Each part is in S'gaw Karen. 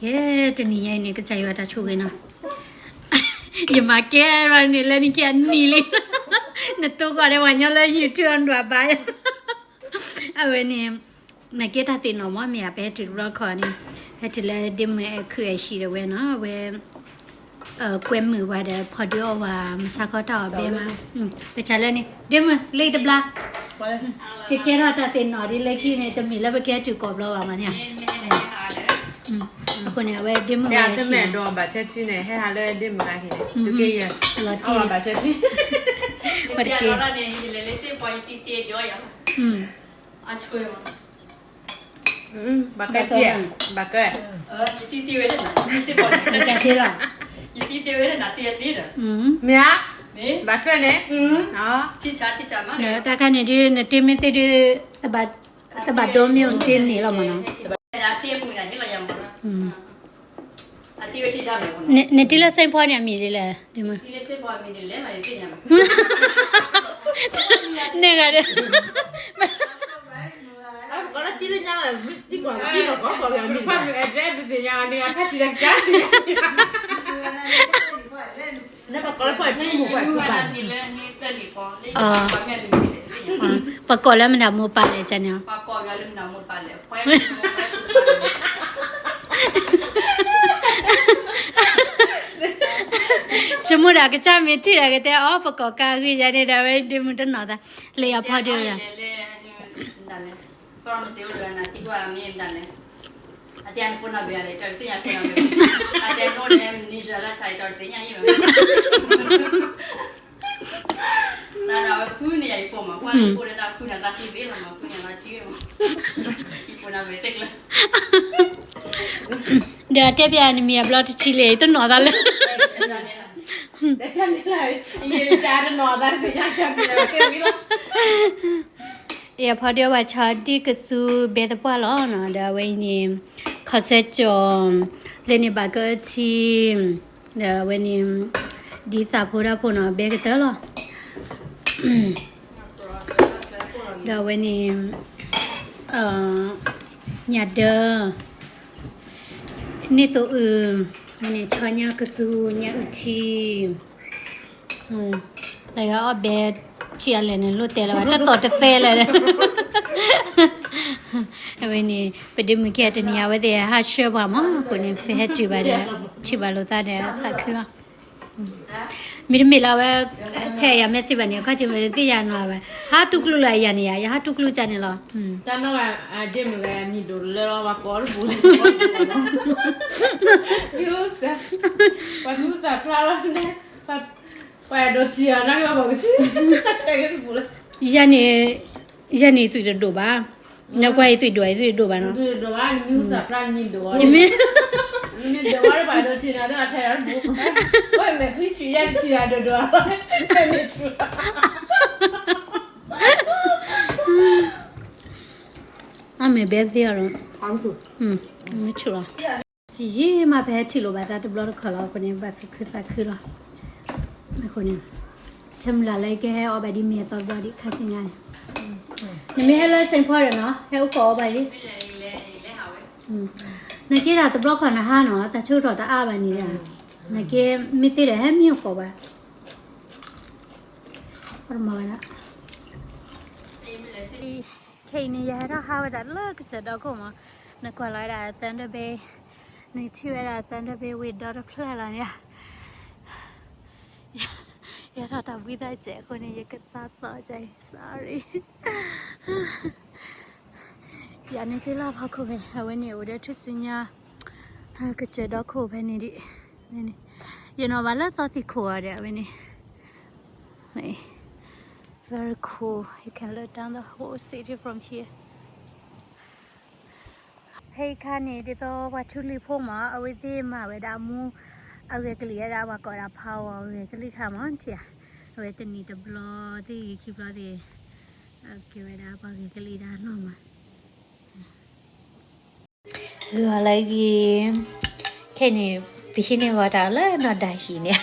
ကဲ, တနံၤညါအံၤန့ၣ် ကစၢ်ယွၤတၢ်ဆိၣ်ဂ့ၤနီၤ, ယမၤကဲဘၣ်န့ၣ် လၢနကဲအနံၤလံ, နတိၢ်ကီၢ်ဒီးပှၤညီလၢ YouTube အဒွးဘၣ်ယၤ, အဝဲန့ၣ် နကဲတၢ်သ့ၣ်နီၣ်မ့ၢ်မ့ၢ်ဧါ, ပဟဲတုၤတဘျီခီန့ၣ်, ဟဲတုၤလၢဒ့မုၣ်အဲၣ်ခုအဲၣ်ဆံးဒီးဝဲနီၤ, အဝဲ ကွဲမုာ်ဝဲဒီး ဖီဒုအီၣ်ဝဲ မုၢ်ဆါခီတၢ်အီၣ်ဘဲမး, ပဆၢလၢန့ၣ် ဒ့မုၣ် လၢတဘျါ, ကကဲထီၣ်တၢ်သ့ၣ်နီၣ်ဒ်လဲၣ်ခံန့ၣ် တမ့ၢ်လၢပကဟဲတုၤကိးဘျီဘၣ်မးန့ၣ်, အဃိန့ၣ် အဝဲဒ့မုၣ်ဝဲ ဘၣ်ဆၢထံန့ၣ် ဟဲဟးလၢဒ့မုၣ်လၢခံန့ၣ် သုက့ယဲၢ်, လီၤတံၢ်ဘၣ်ဆၢထံ, ဝဲတက့ၢ်, ဘၣ်ကဲ, ဘၣ်ကဲ, ယတံၤတ့ၢ်ဝဲဒၣ်န့ၣ်, ဘၣ်ကဲန့ၣ်, တၢ်ခါန့ၣ်ဒုး နတ့မ့ၢ်သ့ၣ်ဒုး, တဘၣ်ဒိမ့ၢ်အိၣ်တ့န့ၣ်လီၤမးနီၤ, နတံၤလၢ Saint Paul န့ၣ် အမံၤဒ်လဲၣ်, န့ၣ်ဂၤဒၣ် ပှၤကိးလၢမတၤမိၢ်ပၢ်လဲၣ်န့ၣ်, ဆိကမိၣ်ဒီးကစၢ်မ့ၢ်ထံၣ်ဒီးကတဲအီၤ ပကိးကါဂ့ၢ်ယၤန့ၣ်ဒီး ဝဲဒ့မုၣ်တနီၤသး, လၢယဖီဒုးဒီး ဒီးတဲပျးနမံၤအဘျီတထံၣ်လံ တနီၢ်သးလၢ ယဖီဒုးဝဲဆီဒံၣ်ကသူဘဲသပှၢ်လီၤနီၤ ဒီးအဝဲအံၤန့ၣ် ခီၣ်ဆၢကၠီၤ လၢန့ၣ်ဘၣ်ကၢထံ ဒီးအဝဲန့ၣ် ဒ်သးဖိတၢ်ဖိနီၤ ဘဲကတၢၢ်လီၤ ဒီးအဝဲန့ၣ် ညၣ်ဒၢ န့ၢ်သိအုး ဝဲန့ၣ် ဆီညၣ်ကသူ ညၣ်အုၣ်ထံ လၢအီၣ်ဘဲ ထံအလဲၣ်န့ၣ် လိၣ်တဲလၢၤဘၣ် တသီၣ်တသဲလၢၤ အဝဲန့ၣ် ပဒ့မုၣ်ကဲတနံၤ အဝဲသ့ၣ်ဟးဆှၢပှၤမး အဃိန့ၣ် ပဟဲတုၤဘၣ်ဒီး ထံၣ်ဘၣ်လိာ်သးဒီးသးခုလီၤ မ့တမ့ၢ်လၢအဝဲ ထဲယၤ message ဘၣ်န့ၣ် အခီၣ်ထံးမ့ၢ်သ့ၣ်ယၤနီၤဝဲ ဟးတူၢ်ကျူလၢအယၤန့ၣ်ယၤ ယဟးတူၢ်ကျူကၢ်န့ၣ်လီၤ တၢ်နီၢ်ဂၤ ဒ့မုၣ်ဂၤမံၤဒိၣ်လၢလီၤ ပှၤကိးတပူၤလၢ ပှၤသူသးဖျါလီၤန့ၣ် ပှၤဒိးထံၣ်အီၤ နကဘၣ်ကထံၣ် တၢ်ကဲတပူၤလၢ ယၤန့ၣ် ယၤန့ၣ်သွံၣ်တဒိၣ်ဘၣ် နကွၢ်ယသွံၣ်ဒိၣ် ယသွံၣ်တဒိၣ်ဘၣ်နီၤ မ့ၢ် အမ့ၢ်ဘဲသ့အီၤလီၤ မ့ၢ်ဆူၣ်လီၤ ယံာ်ယံာ်မး ပဟဲထံၣ်လိာ်ဘၣ်သးတဘျီတခီၣ်လီၤ အဃိန့ၣ် ဘၣ်သူၣ်ခုသးခုလီၤ အဃိန့ၣ် ဆၢမုၢ်လၢ်လၢကဟဲအီၣ်ဘၣ်ဒ်မ့ၢ်အသီတဘျီဒံး ခါဆူညါန့ၣ် နမ့ၢ်ဟဲလၢ Saint Paul ဒီးနီၤ ဟဲအိၣ်ကိးအီၤဘၣ်အံၤ နက့တၢ်တဘျီခီၣ်နဟါနီၤ တၢ်ဆၢကတီၢ်တအါဘၣ်န့ၣ်ဒီး နက့မ့ၢ်သ့ဒီး ဟဲမံအိၣ်ကိးဘၣ် မၤဝဲဒၣ် ခဲအံၤန့ၣ် ယဟဲထီၣ်ဟးဝဲဒၣ်လၢကစၢၢ်ဒီခိၣ်မး နကွၢ်လီၤဝဲဒၣ် Thunder Bay နထံၣ်ဝဲဒၣ် Thunder Bay ဝ့ၢ်ဒီတဖျၢၣ်လီၤန့ၣ် ယထီၣ်တၢ်ဘှံးသးစဲးအဃိန့ၣ် ယကသးသီၣ်ကဲအံၤ sorry ယၤန့ၣ်သ့ၣ်လၢဖီခိၣ်ဖဲ အဝဲန့ၣ်အိၣ်ဒီးထူၣ်စုညါ ကစၢၢ်ဒီခိၣ်ဖဲန့ၣ်ဒံး ယနီၢ်ဘၣ်လၢသီသံၣ်ခိၣ်အီၤဒီး အဝဲန့ၣ် very cool you can look down the whole city from here ဖဲအံၤခါန့ၣ် ဒ်သိးပှၤထူလံၤဖိမး အဝဲသ့ၣ်မၤဝဲဒၣ်မူ အဂဲၤကလံၣ်ဝဲဒၣ် ပှၤကိးဒၣ် power အဂဲၤကလံၣ်ခါမး ထံၣ်ဧါ အဝဲတနံၤတဘျီသ့ၣ်ဂ့ၤခံဘျီသ့ၣ်ဂ့ၤ ကဲဝဲဒၣ်ပှၤဂဲၤကလံၣ်ဒၣ်နီၢ်မး ဂီၤလၢဂ့ၤ ခဲအံၤန့ၣ် ပဟံးန့ၢ်ဂီၤတၢ်လၢနီၢ်ဒါဟံၣ်န့ၣ်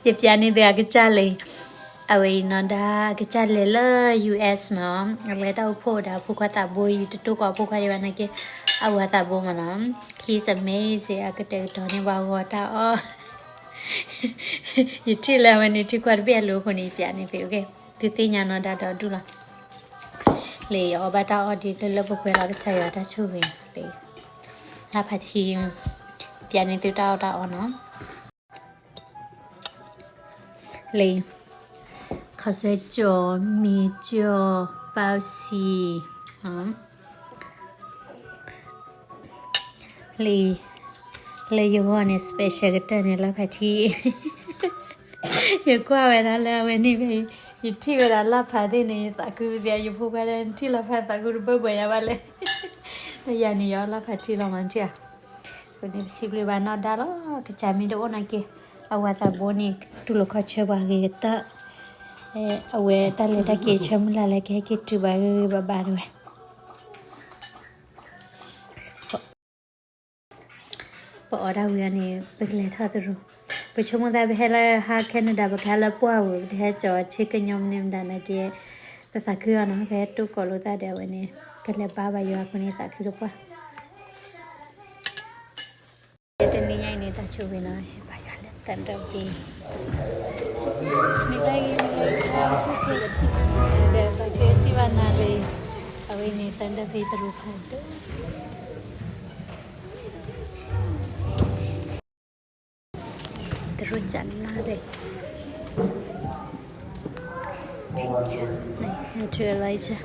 ယပျးန့ၢ်သုအကစၢ်လဲၤ အဝဲအံၤနီၢ်ဒါအကစၢ်လဲၤလၢ US နီၤ အလဲၤတၢ်အိၣ်ဖှိၣ်ဒီးအဖိခွါသးဘိအံၤ တတိၢ်ကွၢ်အဖိခွါဒံးဘၣ်နာ်က့ အဝၤသးဘိမ့ၢ်နီၤ, He's amazing အကတၢၢ်ကတီၤန့ၣ် ပှၤဂီၤတၢ်အီၣ်, ယထံၣ်လၢအဝဲန့ၣ် ထံခွါတဘ့ၣ်အလိၤအဃိန့ၣ် ယပျးန့ၢ်သု, သုသ့ၣ်ညါနီၢ်ဒၣ်ဒီဒူၣ်လီၤ. လၢယအီၣ်ဘၣ်တၢ်အီၣ်ဒ်လၢလၢပှဲၤပှဲၤလီၤ ကစၢ်ယွၤတၢ်ဆိၣ်ဂ့ၤလီၤ. လၢဖါထံ ပျးန့ၢ်သုတၢ်အီၣ်တၢ်အီနီၤ. လၢ ခီၣ်ဆၢကၠီၣ်, မ့ၤကၠီၣ်, ပၢ်စံ, လၢ လၢယဂီၢ်န့ၣ် special ကတၢၢ်န့ၣ် လၢဖါထံ, ယကွၢ်ဝဲဒၣ်လၢအဝဲန့ၣ်ဖဲ ယထံၣ်ဝဲဒၣ်လၢဖါသ့ၣ်န့ၣ် ယသးခုပသ့ၣ်ညါ, ယဖိခွါဒီး နထံၣ်လၢဖါသးခုတဘၢဘၢယၤဘၣ်လဲၣ်. လၢယၤန့ၣ် ယအီၣ်လၢဖါထံလီၤမး နထံၣ်ဧါ. အဃိန့ၣ် ပစံးဘျုးဘၣ်နီၢ်ဒါလီၤ, ကစၢ်မ့ၢ်တအိၣ်နာ်က့ အဝၤသးဘိန့ၣ် တူၢ်လိာ်ခီၣ်ဆၢပှၤဂ့ၤကတၢၢ်, အဝဲတၢ်လဲၤတၢ်က့ၤဆၢမုၢ်လၢ်လၢကဟဲက့ၤတုၤပှၤဂ့ၤဂ့ၤဘၣ်ဘၣ်တဝဲ ပအီၣ်ဒၣ်ဝံၤအီၤန့ၣ် ပကလဲၤထီၣ်သရူး, ပဆိကမိၣ်သးပဟဲလၢဟါ Canada ပကဟဲလၢပှၢ်ပူၤ ပတဟဲကၠီဆ့ကညီမနုၤမတၤနာ်က့, ပသးခုအီၤနီၤ, ပဟဲတိၢ်ကိးလိာ်သးဒီးအဝဲန့ၣ် ကလဲၤဘါဘၣ်ယွၤအဃိန့ၣ် သးခုတပှၢ် တနံၤညါအံၤန့ၣ် တၢ်ဆိၣ်ဂ့ၤနီၤ ဟဲဘါယွၤလၢ Thunder Bay, မ့ၢ်တၢ်ဂ့ၢ်မ့ၢ်လၢ ဆူၣ်ထံၣ်ဒီး ဒီးသးခုထံၣ်ဘၣ်နၤလၢ အဝဲန့ၣ် Thunder Bay သရူးဖးဒိၣ်, သရူးကနါဒီး teacher, Andrew Elijah.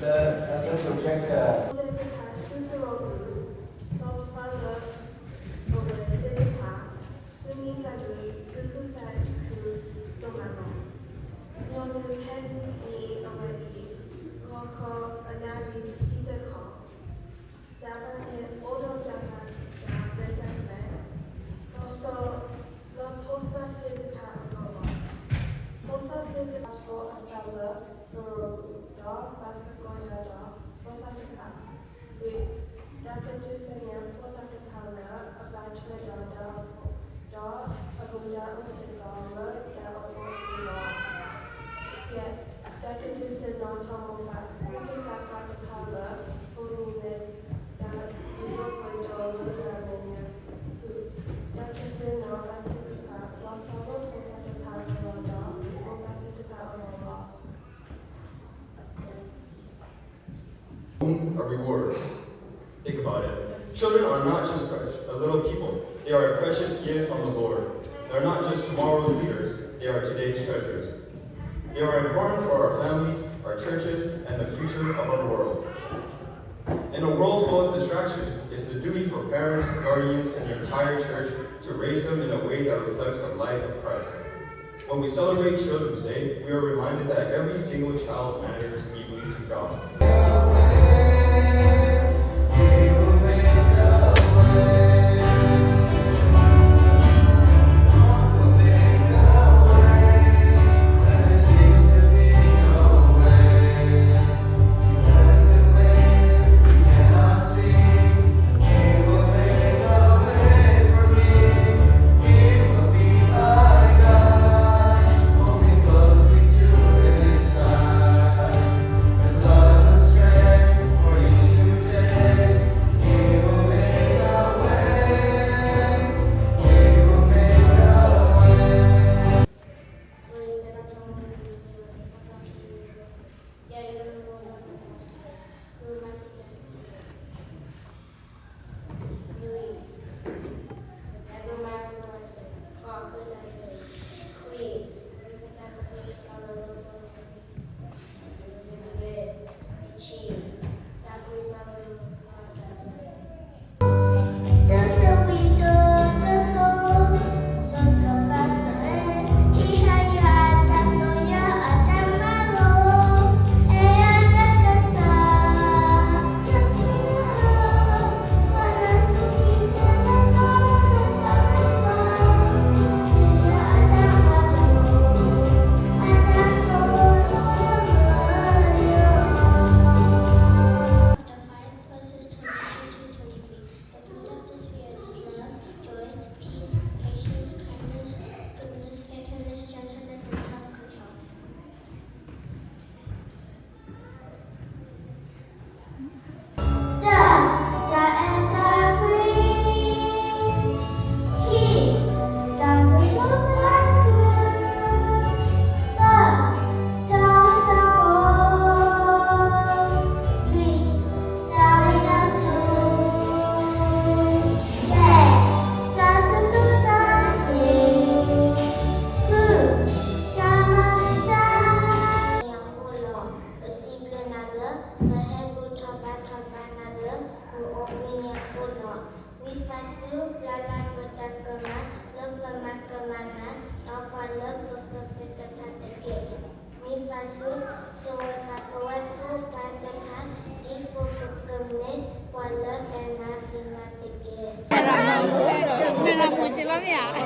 သ့ၣ်တဖၣ်စုသရိာ်ပူၤ, ဒီးပှၤလၢအအိၣ်ဝဲသ့ၣ်တဖၣ်, သုမ့ၢ်သးခုဒိၣ်မးလီၤ. ညီနုၢ်ဖဲန့ၣ်အဝဲအံၤ, ဂီၤခီအနၣ်ရံၣ်တဆံတၢခီ, တၢ်ဘၣ်သ့အိၣ်ဒီးတၢ်ဘၣ်တၢ်ရဲၣ်တၢ်ကျဲၤ, လီၤဆီလၢဖိသၣ်သ့ၣ်တဖၣ်အဂီၢ်လီၤ. ဖိသၣ်သ့ၣ်တဖၣ် အသးလၢသရိာ်ပူၤ, ဒီးဘၣ်သကိးတၢ်ဒီးဖိသၣ်တဖၣ်, လွံၢ်, တၢ်ကဒုးသ့ၣ်ညါဖိသၣ်တဖၣ်လၢအဘၣ်ထွဲဒီးတၢ်အိၣ်ဖှိၣ်, ဒီးအမူဒါအိၣ်စ့ၢ်ကီးလၢတၢ်အိၣ်ဖှိၣ်အပူၤလီၤ. ယဲၢ်, တၢ်ကဒုးသ့ၣ်နီၣ်ထီၣ်မိၢ်ပၢ် မ့ၢ်က့ၤတၢ်ပာ်တၢ်ဖးလၢဖိမုၣ်လၢတၢ်ဒုးအိၣ်ပှဲၤဒီးလၢတၢ်မဲာ်ညါ, ဃု, တၢ်ကဒုးသ့ၣ်နီၣ်ဘါထုကဖၣ် လီၤဆီလိာ်ဖိသၣ်တဖၣ်အဂီၢ်ဒီးမိၢ်ပၢ်သ့ၣ်တဖၣ်အဂီၢ်လီၤ. A reward. Think about it. Children are not just a little people. They are a precious gift from the Lord. They are not just tomorrow's leaders. They are today's treasures. They are important for our families, our churches, and the future of our world. In a world full of distractions, it's the duty for parents, guardians, and the entire church to raise them in a way that reflects the light of Christ. When we celebrate Children's Day, we are reminded that every single child matters equally to God.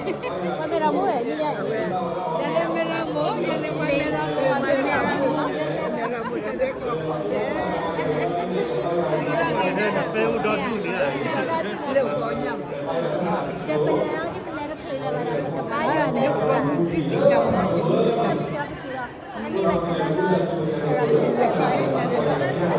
ပှၤမဲၢ်ရမိၢ်ဝဲ ယလဲၤမဲၢ်ရမိၢ်, ယလဲၤမဲၢ်ရမိၢ်, မဲၢ်ရမိၢ်, မဲၢ်ရမိၢ်, ဒီးပလဲၤအီၤဒ်ပလဲၤတချုးလၢၤဘၣ်ဒီး ပကဘါယွၤန့ၣ် ပကဘါယွၤန့ၣ် အမ့ၢ်ဘၣ်ဆၢလၢနီၢ် လၢ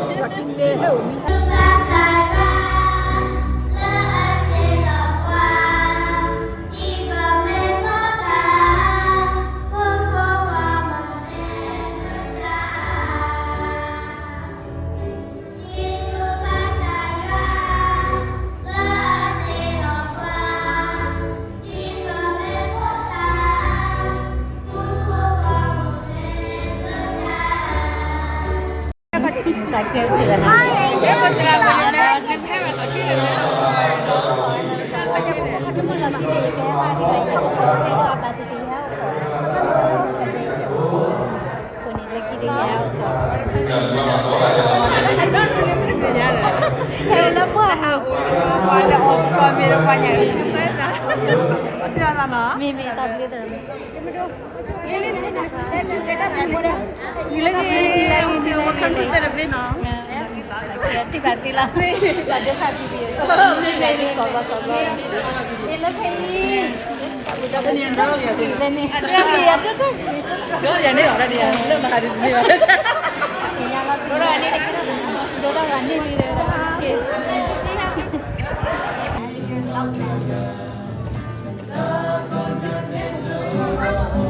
ပှၢ်ဟး ပှၤလၢအီၣ်ပှၤမ့ၢ်တပှၤညါ မ့ၢ်မ့ၢ်တၢ်ဘျုးတရၢ လၢ ထံၣ်ဘၣ်သ့လီၤ ပှၤဒိၣ်ဖးဘံဘံ မ့ၢ်လၢဖဲအံၤ လၢန့ၣ် လၢန့ၣ် လၢန့ၣ် လၢမၤဒ်န့ၣ်ဘၣ် ဒိၣ်ထီၣ်ဂၤန့ၣ်လံ ဒိၣ်ထီၣ်ဂၤန့ၣ်လံ